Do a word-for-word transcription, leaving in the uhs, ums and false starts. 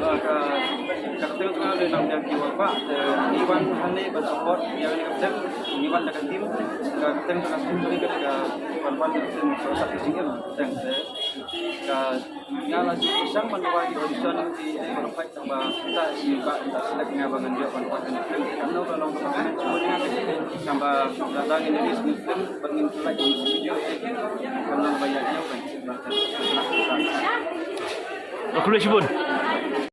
Ba ka, ka kyrteng jong nga dei Nongbiang Kiwalbah, te ngi wan hangne ban support ïa kane ka film, ngi wan da ka team, ka kyrteng jong ka film ka dei ka Wan Wan Film Production Jingim, kyrteng te ka nga la ju pyrshang ban wan ki audition ki, eh, qualified tang ba ta shi ba ta select nga ba ngan ïoh ban wan kane ka film. Ka no ka long ka comment jong nga tang ba da da ngin release film ban ngin pynlait music video, eh, ka no ba ïa ïoh ban. Ba khublei shibun.